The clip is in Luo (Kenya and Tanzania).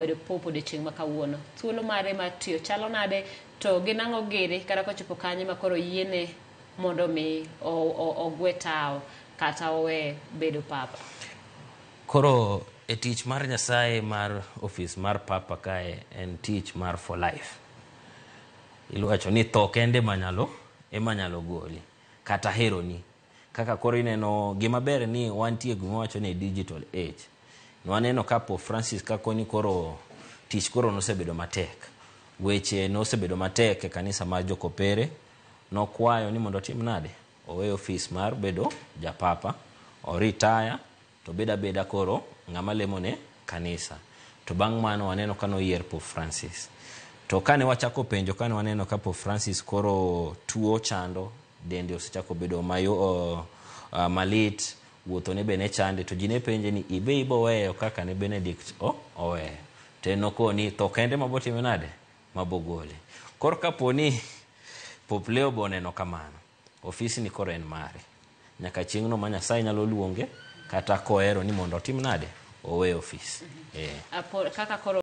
Bedo Pope odiochieng' ma kawuono. Thuolo mare mar tiyo chalo nade to gin ang'o giri kata kochopo kanye ma koro yiene mondo mi ogwe tawo kata owe bedo papa? Koro e tich mar Nyasaye mar ofis mar papa kae en tich mar for life. Iwacho ni tho kende ema nyalo ema nyalo goli kata heroni. Kaka koro ineno gima ber ni wantie gima wacho ni digital age. Nwaneno ka Pope Francis ka koni koro tich koro nosebedo matek. Weche nosebedo matek e kanisa mar jokopere. Nokwayo ni mondo otim nade? Owe ofis mar bedo japapa, o retire to obed abeda koro ng'ama lemo ne kanisa. To bang' mano waneno ka noyier Pope Francis. To kane wachako penjo kane waneno ka Pope Francis koro tuo chando, dende osechako bedo mayo, malit, wuotho ne be ne chande, to ji ne penje ni ibe ibo weyo kaka ne Benedict oweyo. To en nokoni tho kende mabotime nade? Mabogole. Koro kapo ni Pope Leo be oneno kamano, ofisni koro en mare. Nyaka chieng'no ma Nyasaye nyalo luonge kata kohero ni mondo otim nade? Owe ofis. Kaka koro